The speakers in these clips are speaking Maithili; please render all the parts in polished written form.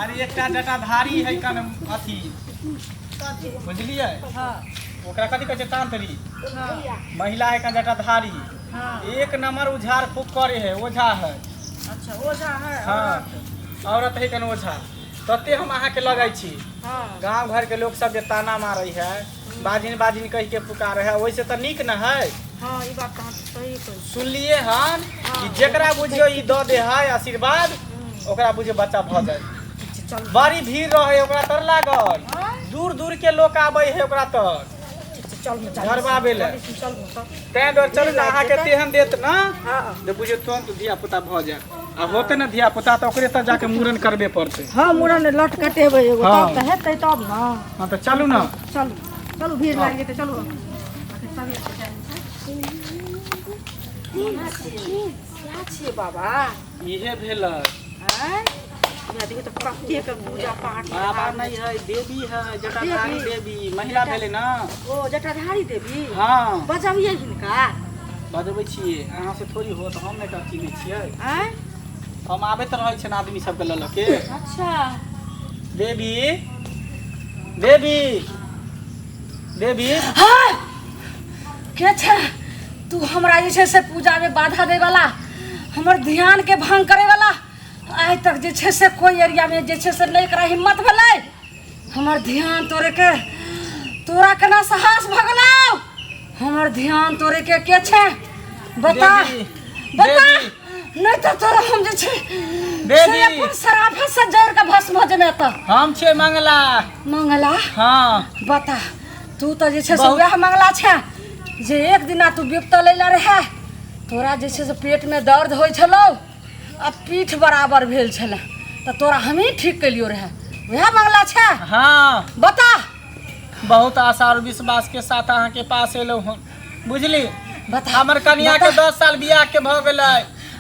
अरे एकटा जटाधारी है कन अथी बुझलियै ओकरा कथी कहै छै तांत्रिक महिला है कन जटाधारी एक नंबर उझाड़ फूक करे है ओझा है अच्छा ओझा है हाँ औरत है कन ओझा तते हम अहाँके लगै छी गांव घर के लोग सब जे ताना मारै है बाजिन बाजिन कहि के पुकारे है ओहिसे तऽ नीक न है हाँ ई बात तऽ अहाँ सही कहै छी। सुनलिए हन कि जेकरा बुझियो ई दऽ दे है आशीर्वाद ओकरा बुझियो बच्चा भऽ जाए चल बड़ी भीड़ रहे ओकरा तर लागल दूर दूर के लोक आबै है ओकरा तर चल न, चल झरबाबै लए चल न तऽ। तैं दुआरे चलू ने अहाँके तेहन देत ने हाँ जे बुझियो तुरंत धिया पुता भऽ जायत आ होते ने धिया पुता तऽ ओकरे तऽ जाके मूड़न करबे पड़तै हाँ मुड़न लट कटेबै एगो हाँ। तब तऽ हेतै तब ने हँ तऽ चलू ने चलू चलू भीड़ लागि जेतै चलू अखन सबेर के टाइम छै। इएह छियै बाबा इहे भेलै आँय इएह देखियौ तऽ कतेक पूजा पाठ बाबा नहि है देवी है जटाधारी देवी महिला भेलै ने ओ जटाधारी देवी हँ बजबियै हिनका बजबै छियै अहाँ से थोड़ी होत हम नहि एकरा चिन्है छियै आँय हम आबैत रहै छियनि आदमी सबके लऽ लऽ के अच्छा देवी देवी देवी हाँ के छै तू हमरा जे छै से पूजामे बाधा दै वाला हमर ध्यानके भंग करे वाला आइ तक जे छै से कोइ एरियामे जे छै से नहि एकरा हिम्मत भेलै हमर ध्यान तोड़ेके तोरा केना साहस भऽ गेलौ हमर ध्यान तोड़ेके के छै बता देवी, बता देवी। नहि तऽ तोरा हम जे छै से देवी। अपन सराफा से जड़ि के भस्म भऽ जेबै एतऽ हम छियै मंगला मंगला हँ बता तू तऽ जे छै से बहुत- वएह मंगला छै जे एक दिना तू बिपतल अयला रहै तोरा जे छै से पेटमे दर्द होइ छलौ आ पीठ बराबर भेल छलै तऽ तोरा हमही ठीक केलियो रहै वएह मंगला छै हँ बता बहुत आशा और विश्वास के साथ अहाँके पास एलहुँ हन बुझली बता हमर कनिया के बता। 10 साल बियाह के भऽ गेलै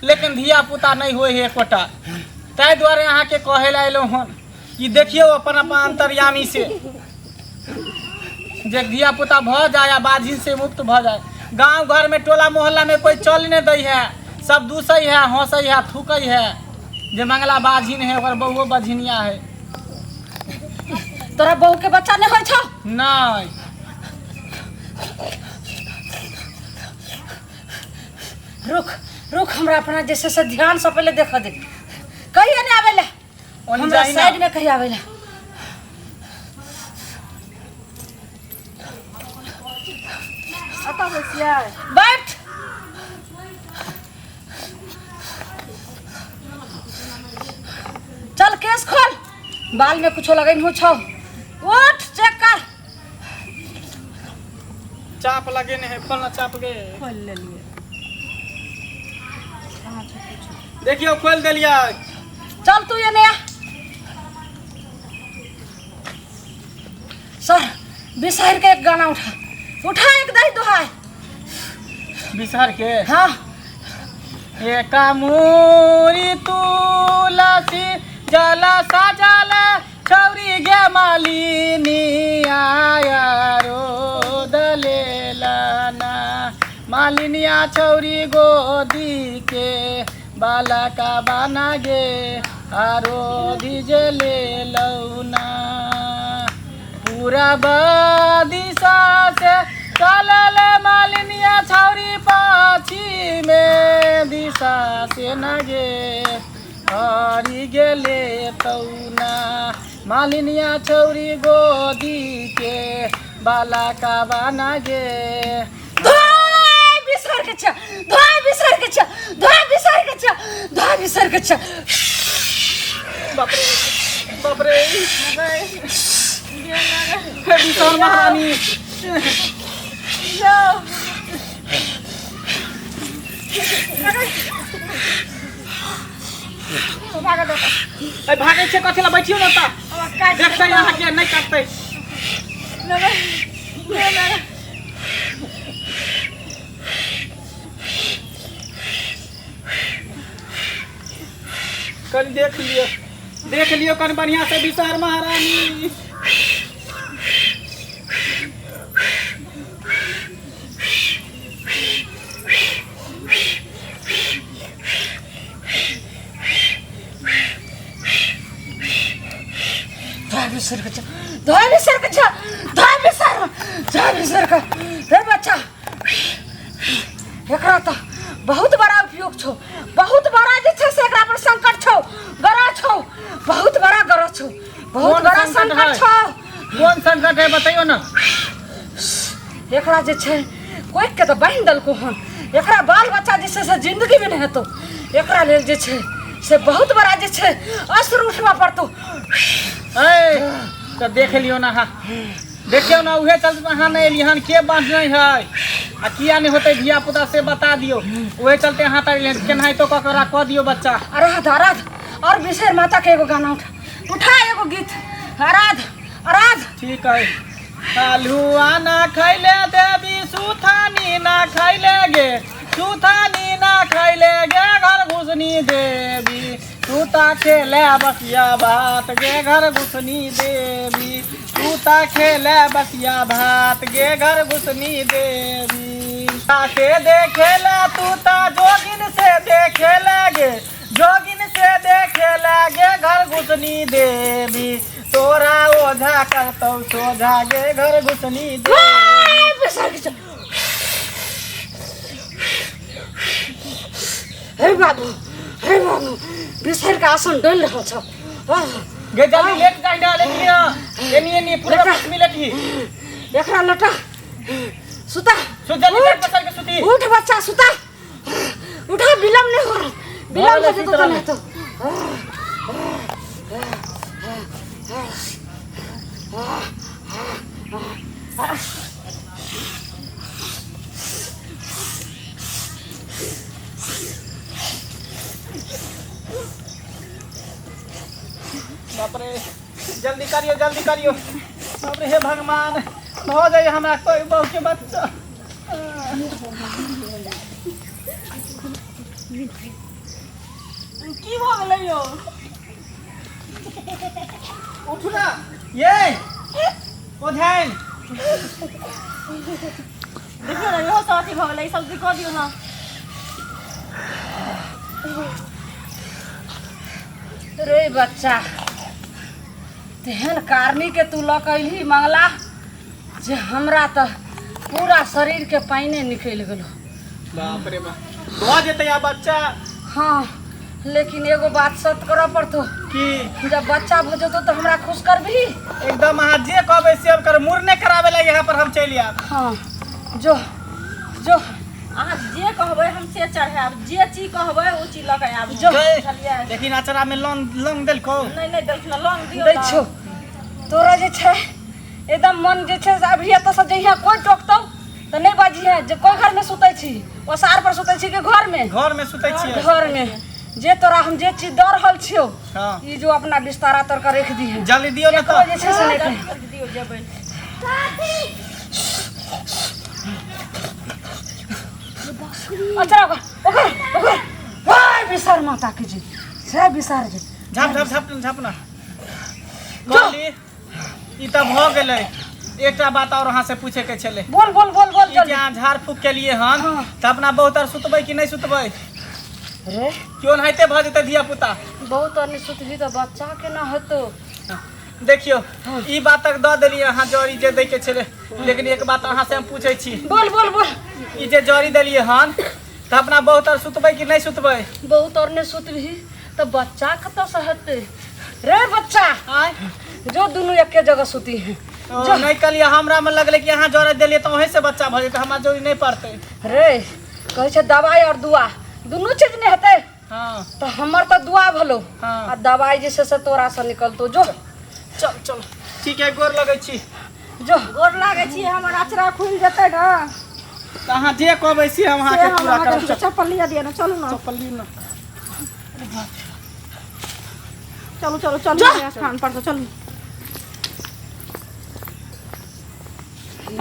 लेकिन धिया पुता नहि होइ है एकोटा ताहि दुआरे अहाँके कहै लए एलहुँ हन कि देखियौ अपन अपन अंतर्यामी से जे धिया पुता भऽ जाय आ बाझिन से मुक्त भऽ जाय गांव घर में टोला मोहल्ला में कोई चल नहि दै है सब दूसै है हंसै है थूकै है जे मंगला बाझिन है ओकर बहुओ बझिनिया है तोरा बहू के बच्चा नहि होइ छौ नहि रुक रुक हमरा अपना जे छै से ध्यान से पहिले देखऽ दे कहिया नहि आबै लए ओनी हमरा जाही ना। साइड में कहिया आबै लए कतऽ बैसियै बैठ चल केस खोल बाल में कुछो लगैन हो छौ उठ चेक कर चाप लगेने है खोलना चाप गे खोलि लेलियै देखियौ खोलि देलियै चल तू एने आ सर बिसहर के एक गाना उठा उठा एक दही दुहाई बिसहर के हाँ एक मूरी तुलसी जल सजल छौरी गे मालिनी आया रो दलेलना मालिनिया छौरी गोदी के बालका बना गे आरो धिजे ले लौना पूरा दिशा से चलल मालिनिया छौरी पाछी में दिशा से न गे हरि गेले तौना मालिनिया छौरी गोदी के बाला का बना गे धोय बिसर के छ धोय बिसर के छ धोय बिसर के छ धोय बिसर के छ बाप रे बाप रे हे बिसर महारानी ए भागै छै कथी ला बैठियो न त देखतै अहाँके नहि काटतै कनि देख लियौ देख लियौ कनि बढ़िआँ से विचार महारानी बिसर के धोए बिसर के छा धोए बिसर धोए बिसर के रे बच्चा एकरा तऽ बहुत बड़ा उपयोग छौ बहुत बड़ा जे छै से एकरा पर संकट छौ गरह छौ बहुत बड़ा गरह छौ बहुत कोन बड़ा संकट संकट है? छौ कोन संकट है बतैयो ना एकरा जे छै कोइक के तऽ बान्हि देलको हन एकरा बाल बच्चा जे छै से जिन्दगी मे नहि हेतौ एकरा लेल जे छै से बहुत बड़ा जे छै अस्त्र उठबऽ पड़तौ ए तऽ देख लियौ ना अहाँ देखियौ ना उहे चलते अहाँ नहि एलियै हन के बाँधने है आ किया नहि होतै धिया पुता से बता दियौ उहे चलते अहाँ तऽ एलियै हन केनाहितो कऽ कऽ कऽ दियौ बच्चा आराध आराध और बिसैर माता के एगो गाना उठा उठा एगो गीत आराध आराध ठीक है आलुआ ना खैले देवी सुथानी ना खैले गे सुथानी ना खैले गे घर घुसनी देवी तूता खेले बसिया भात गे घर घुसनी देवी तूता खेले बसिया भात गे घर घुसनी देवी से देखेला तूता जोगिन से देखेला गे जोगिन से देखेला गे घर घुसनी देवी तोरा ओझा करतौ सोझा गे घर घुसनी देवी बिसर के चल हे बाबू हे बाबू बिसर के आसन डोल रहल छौ आह, गे जल्दी लेट जाय ना लेट लिया एनी एनी पूरा लेटा। पश्चिमी लेटी एकरा लटा सुता सु जल्दी लेट पसर के सुती उठ बच्चा सुता उठा विलम्ब नहीं हो रहा विलम्ब हो सुति जेतौ तऽ रहलै। नहि हेतौ बाप रे जल्दी करियो जल्दी करियो बाप रे हे भगवान भऽ जाइए हमरा कोई बहू के बच्चा की भऽ गेलै यौ उठू ना ये ओझाइन देखियौ ने इहो सब अथी भऽ गेलै ई सब कऽ दियौ ने रे बच्चा तेहन कारनी के तू लऽ कऽ अयलही मंगला जे हमरा तऽ पूरा शरीरके पानिए निकलि गेलो बाप रे बाप भऽ जेतै आब बच्चा हाँ लेकिन एगो बात सत करऽ पड़तो की जब बच्चा भऽ जेतौ तऽ हमरा खुश करबिही एकदम अहाँ जे कहबै से हम करब मुड़ने कराबै लए यहाँ पर हम चलि आयब हाँ जो जो अहाँ जे कहबै हम से चढ़ायब जे चीज कहबै ओ चीज लऽ कऽ आयब जो। बुझलियै लेकिन अचरा में लौंग लौंग देलको नहि नहि देलखिन लौंग दियौ दै ने। छौ तोरा जे छै एकदम मन जे छै से अभी एतऽसँ जहिया कोइ टोकतौ तऽ नहि बाजिहे जे कोइ घरमे सुतै छी ओसार पर सुतै छी कि घरमे घर में सुतै छियै घरमे जे तोरा हम जे चीज दऽ रहल छियौ हाँ ई जो अपना बिस्तारा तर के रख दीहे जल्दी दियौ ने केकरो तऽ जे छै से नहि कही जल्दी दियौ जेबै अच्छा ओकर ओकर ओकर वाह बिसार माता के जी जय बिसार जी झाप झाप झाप झाप ना कहली ई तऽ भऽ गेलै एकटा बात और अहाँ से पूछे के छलै बोल बोल बोल बोल ई जे जल्दी अहाँ झाड़ फूक केलिए हन हाँ। तऽ अपना बहुत आर सुतबै कि नहि सुतबै रे क्यों ओनाहिते भऽ जेतै धिया पुता बहुत और नहीं सुतबी तऽ बच्चा के ना हेतौ देखियौ ई बात तक दऽ देलियै अहाँ जड़ी जे दै के छलै लेकिन एक बात अहाँ से हम पूछै छी बोल बोल बोल ई जे जड़ी देलियै हन तऽ अपना बहुत आर सुतबै कि नहि सुतबै बहुत और नहीं सुतबी तऽ बच्चा कतऽ से हेतै रे बच्चा आँय जो दुनू एके जगह सुती है ओ, नहि कहलियै हमरा में लगलै कि अहाँ जड़े देलियै तऽ वहीं से बच्चा भऽ जेतै हमरा जरूरी नहि पड़तै रे कहै छै दवाइ और दुआ दुनू चीज नहि हेतै हाँ तऽ हमर तऽ दुआ भेलौ हाँ। आ दवाइ जे छै से तोरा से निकलतौ जो चल चल ठीक है गोर लगै छी जो गोर लागै छी हमर अचरा खुलि जेतै ने तऽ अहाँ जे कहबै से हम से अहाँके हम पूरा करब अहाँके चप्पल लिअ दिअ ने चलू ने चप्पल लियौ ने चलू चलू चलू स्थान पर से चलू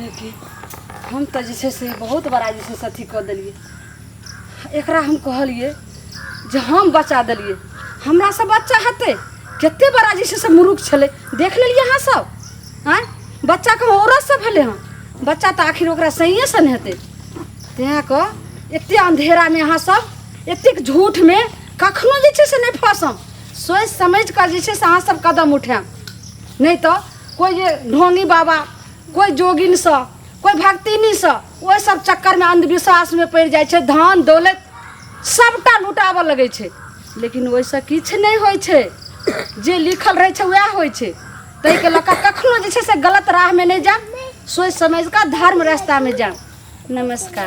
लेकिन हम तऽ जे छै से बहुत बड़ा जे छै से अथी कऽ देलियै एकरा हम कहलियै जे हम बचा देलियै हमरासँ बच्चा हेतै कते बड़ा जे छै से मुरुख छलै देख लेलियै अहाँ सब आँय बच्चाके औरतसँ भेलै हँ बच्चा तऽ आखिर ओकरा सहीएसँ ने हेतै तैँ कऽ एते अन्धेरामे अहाँ सब एतेक झूठमे कखनो जे छै से नहि फँसम सोचि समझि कऽ जे छै से अहाँ सब कदम उठायब नहि तऽ कोइ जे ढोङ्गी बाबा, कोइ जोगिनसँ, कोइ भक्तिनीसँ, ओहि सब चक्करमे अन्धविश्वासमे पड़ि जाइ छै, धन दौलत सबटा लुटाबऽ लगै छै, लेकिन ओहिसँ किछु नहि होइ छै। जे लिखल रहै छै वएह होइ छै। ताहिके लऽ कऽ कखनो जे छै से गलत राहमे नहि जायब, सोचि समझि कऽ धर्म रास्तामे जायब। नमस्कार।